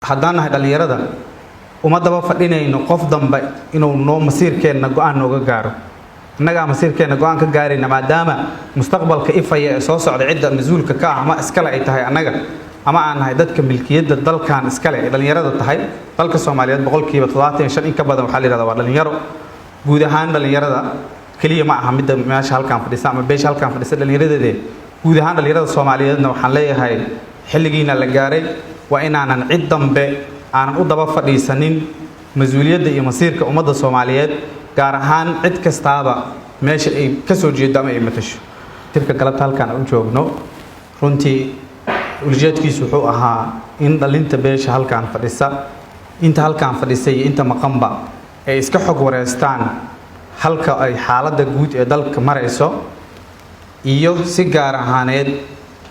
Haddaan nahay dhallinyarada, uma daba fadhinayno qof dambe inuu noo masiirkeenna go-aan nooga gaaro. Innagaa masiirkeenna go-aan ka gaarayna, maadaama mustaqbalka ifaya ee soo socda cidda mas-uulka ka ah ama iskale ay tahay annaga, ama aan nahay dadka milkiyadda dalkan iskale ee dhallinyarada tahay. Dalka Soomaaliyeed 75% in ka badan waxaa la yihahdaa waa dhallinyaro. Guud ahaan dhallinyarada keliya ma aha midda meesha halkaan fadhisa ama beesha halkaan fadhisa dhallinyaradeede. Guud ahaan dhallinyarada Soomaaliyeedna waxaan leeyahay, xilligiina la gaaray, waa inaanan cid dambe aanan u daba fadhiisanin mas-uuliyadda iyo masiirka ummadda Soomaaliyeed, gaar ahaan cid kastaaba meesha ay ka soo jeedo ama ay matasho. Tirka galabta halkaan u joogno runtii ujeedkiisu wuxuu ahaa in dhalinta beesha halkaan fadhisa, inta halkaan fadhisa iyo inta maqanba, ay iska xog wareystaan halka ay xaaladda guud ee dalka marayso iyo si gaar ahaaneed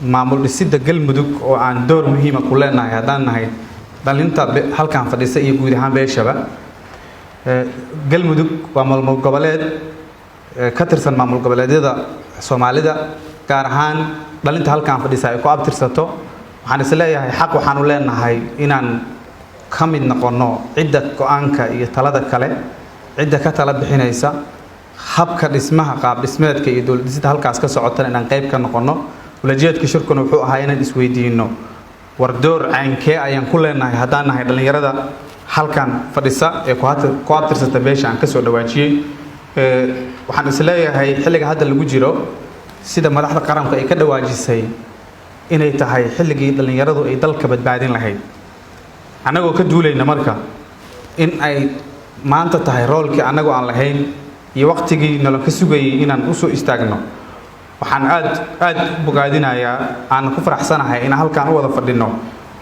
maamul dhisidda Galmudug oo aan door muhiima ku leenahay haddaan nahay dhalinta halkaan fadhisa iyo guud ahaan beeshaba. Galmudug waa maamul goboleed ka tirsan maamul goboleedyada Soomaalida, gaar ahaan dhalinta halkaan fadhisa ay ku abtirsato. Waxaan is leeyahay xaq waxaan u leenahay inaan ka mid noqonno cidda go-aanka iyo talada kale, cidda ka tala bixinaysa habka dhismaha, qaab dhismeedka iyo dowlad dhisida halkaas ka socotana inaan qayb ka noqonno. Ulajeedka shirkuna wuxuu ahaa inaan isweydiino, war door caynkee ayaan ku leenahay haddaan nahay dhallinyarada halkan fadhisa ee ku abtirsata beesha aan kasoo dhawaajiyey? Waxaan is leeyahay xilliga hadda lagu jiro, sida madaxda qaranku ay ka dhawaajisay, inay tahay xilligii dhallinyaradu ay dalka badbaadin lahayd. Annagoo ka duulayna marka in ay maanta tahay roolkii annagoo aan lahayn iyo waqtigii nolon ka sugayay inaan usoo istaagno, waxaan aad aad u bogaadinayaa, aan ku faraxsanahay inaan halkaan u wada fadhino,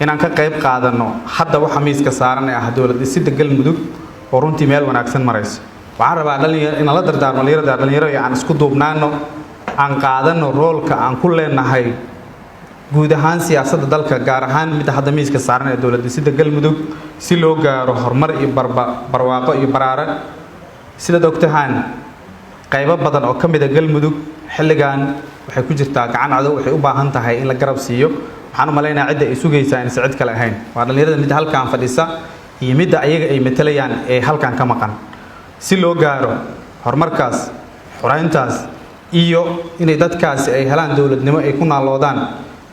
inaan ka qayb qaadanno hadda waxa miiska saaran ee ah dowlad dhisidda Galmudug oo runtii meel wanaagsan marayso. Waxaan rabaa dhalinyaro inaan la dardaarmo dhalinyarada: dhalinyaro, aan isku duubnaano, aan qaadano roolka aan ku leenahay guud ahaan siyaasadda dalka, gaar ahaan midda hadda miiska saaran ee dowlad dhisidda Galmudug, si loo gaaro horumar iyo barwaaqo iyo baraare. Sidaad ogtahaan, qaybo badan oo ka mid a Galmudug xilligan waxay ku jirtaa gacan cadow, waxay u baahan tahay in la garab siiyo. Waxaan u malaynayaa cidda ay sugaysaa inaysan cid kale ahayn, waa dhallinyarada midda halkaan fadhisa iyo midda ayaga ay matalayaan ee halkaan ka maqan. Si loo gaaro horumarkaas, xoreyntaas iyo inay dadkaasi ay helaan dowladnimo ay ku naaloodaan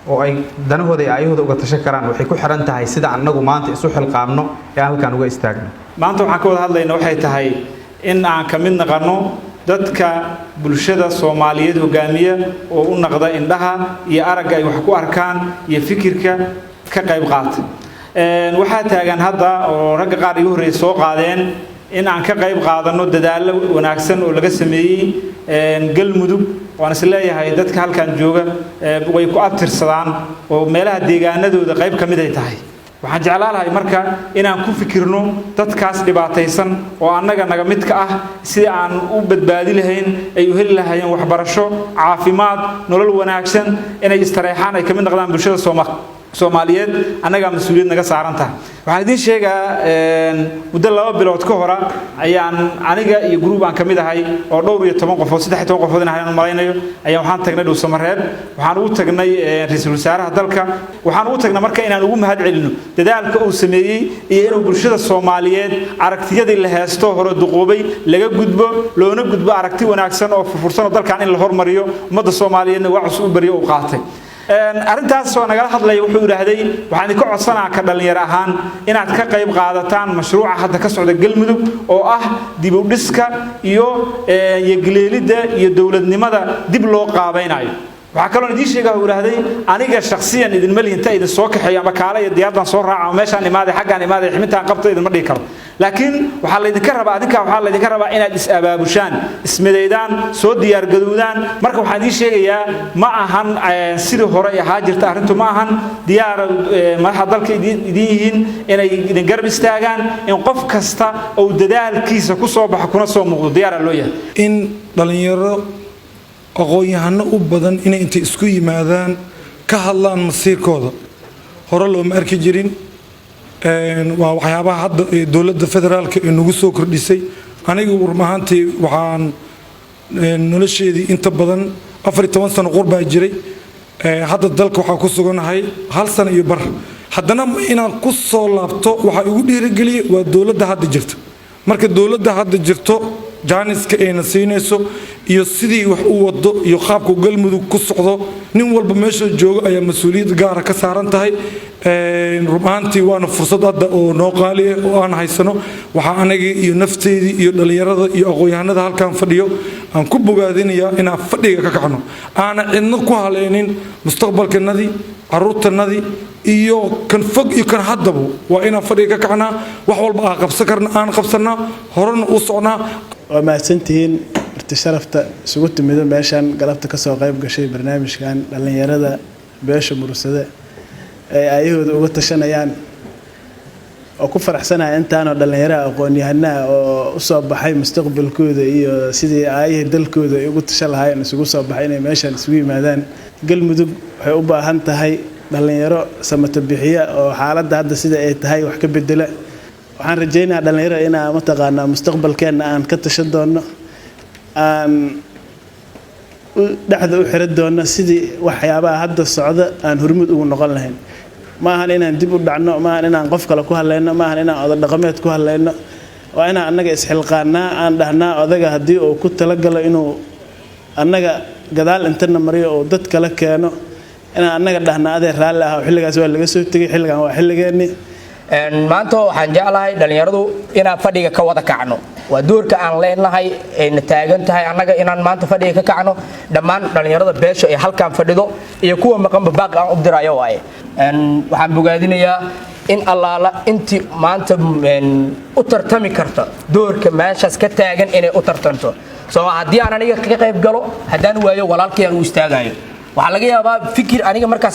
oo ay danahooda iyo aayahooda uga tashan karaan, waxay ku xiran tahay sida annagu maanta isu xilqaamno ee aan halkaan uga istaagno. Maanta waxaan ka wada hadlayna waxay tahay in aan ka mid naqanno dadka bulshada Soomaaliyeed hogaamiya oo u naqda indhaha iyo aragga ay wax ku arkaan iyo fikirka ka qayb qaata. Waxaa taagan hadda oo ragga qaar igu horreeyay soo qaadeen in aan ka qayb qaadanno dadaallo wanaagsan oo laga sameeyey Galmudug. Waan is leeyahay dadka halkan jooga way ku abtirsadaan oo meelaha deegaanadooda qayb ka mid ay tahay. Waxaan jeclaan lahay marka inaan ku fikirno dadkaas dhibaataysan oo annaga naga midka ah, sidii aan u badbaadi lahayn, ay u heli lahaayeen waxbarasho, caafimaad, nolol wanaagsan, inay istareexaan, ay ka mid noqdaan bulshada Soomaaliyeed. Annagaa mas-uuliyad naga saaran tahay. Waxaan idiin sheegaa, muddo 2 bilood ka hora ayaan aniga iyo group aan ka mid ahay oo dhowr iyo toban qofood, 13 qofood in ahaan malaynayo, ayaa waxaan tagnay Dhuusamareeb. Waxaan ugu tagnay ra-iisul wasaaraha dalka. Waxaan ugu tagnay marka inaan ugu mahad celino dadaalka uu sameeyey iyo inuu bulshada Soomaaliyeed aragtiyadii la heesto hore duqoobay laga gudbo, loona gudbo aragti wanaagsan oo furfursan oo dalkan in la hormariyo, ummadda Soomaaliyeedna waa cusub u baryo uu qaatay. Arrintaas oo nagala hadlaya, wuxuu yidhaahday: "Waxaan idinka codsanaa ka dhallinyaro ahaan inaad ka qayb qaadataan mashruuca hadda ka socda Galmudug oo ah dib u dhiska iyo yegleelidda iyo dowladnimada dib loo qaabaynayo." Waxaa kaloo idiin sheegaa, uu yidhaahday, aniga shakhsiyan idinma lihin inta idin soo kaxeeyo ama kaale iyo diyaardan soo raaca ama meeshaan imaaday, xaggaan imaaday, ximintaan qabto, idinma dhihi karo. Laakiin waxaa laydinka rabaa adinka, waxaa laydinka rabaa inaad is-abaabushaan, ismidaydaan, soo diyaargadowdaan. Marka waxaan idiin sheegayaa, ma ahan sidii hore ay ahaa jirta arrintu, ma ahan. Diyaara madaxda dalka idin yihiin inay idin garab istaagaan, in qof kasta uu dadaalkiisa ku soo baxo kuna soo muuqdo diyaara loo yahay. In dhallinyaro aqoon-yahano u badan inay intay isku yimaadaan ka hadlaan masiirkooda hore looma arki jirin. Waa waxyaabaha hadda dowladda federaalka ee nagu soo kordhisay. Anigu run ahaantii waxaan nolosheedii inta badan 14 sano qurbaa jiray. Hadda dalka waxaa ku suganahay hal sano iyo bar. Haddana inaan ku soo laabto waxaa igu dhiirigeliyey waa dowladda hadda jirta. Marka dowladda hadda jirto, jaaniska ayna siinayso iyo sidii wax u wado iyo qaabku Galmudug ku socdo, nin walba meesha jooga ayaa mas-uuliyad gaara ka saaran tahay. Run ahaantii waana fursad hadda oo noo qaali ah oo aan haysano. Waxaa anagii iyo nafteedii iyo dhallinyarada iyo aqoon-yahanada halkan fadhiyo aan ku bogaadinayaa inaan fadhiga ka kacno, aana cidno ku haleynin mustaqbalkanadii, caruurtanadii iyo kan fog iyo kan haddaba. Waa inaan fadhiga ka kacnaa, wax walba aan qabsan karna aan qabsanaa, horena u socnaa. Waa mahadsantihiin marti sharafta isugu timido meeshan galabta kasoo qayb gashay barnaamijkan dhallinyarada beesha Mursade ee aayahooda uga tashanayaan, oo ku faraxsanahay intaanoo dhallinyaraha aqoon-yahanaha oo usoo baxay mustaqbalkooda iyo sidii aayahii dalkooda ay ugu tashan lahaayeen isugu soo baxay inay meeshan isugu yimaadaan. Galmudug waxay u baahan tahay dhallinyaro samata bixiya oo xaaladda hadda sida ay tahay wax ka bedela. Waxaan rajaynayaa dhallinyaro inaa mataqaanaa mustaqbalkeenna aan ka tashan doono, aan dhexda u xiran doono sidii waxyaabaha hadda socda aan hormuud ugu noqon lahayn. Ma ahan inaan dib u dhacno, ma ahan inaan qof kale ku hadlayno, ma ahan inaan oda dhaqameed ku hadlayno. Waa inaan annaga isxilqaanaa, aan dhahnaa odaga haddii uu ku talagalo inuu annaga gadaal intana mariyo oo dad kale keeno, inaan annaga dhahnaa adee raalli ah, xilligaas waa laga soo tegay, xilligan waa xilligeenni. Maanta waxaan jeclahay dhallinyaradu inaan fadhiga ka wada kacno. Waa doorka aan leenahay ayna taagan tahay annaga inaan maanta fadhiga ka kacno. Dhammaan dhallinyarada beesha ee halkan fadhido iyo kuwa maqanba baaq aan u dirayo waaye. Waxaan bogaadinayaa in allaala intii maanta u tartami karta doorka meeshaas ka taagan inay u tartanto. Soo haddii aan aniga ka qayb galo, haddaan waayo walaalkay aan u istaagayo, waxaa laga yaabaa fikir aniga markaas.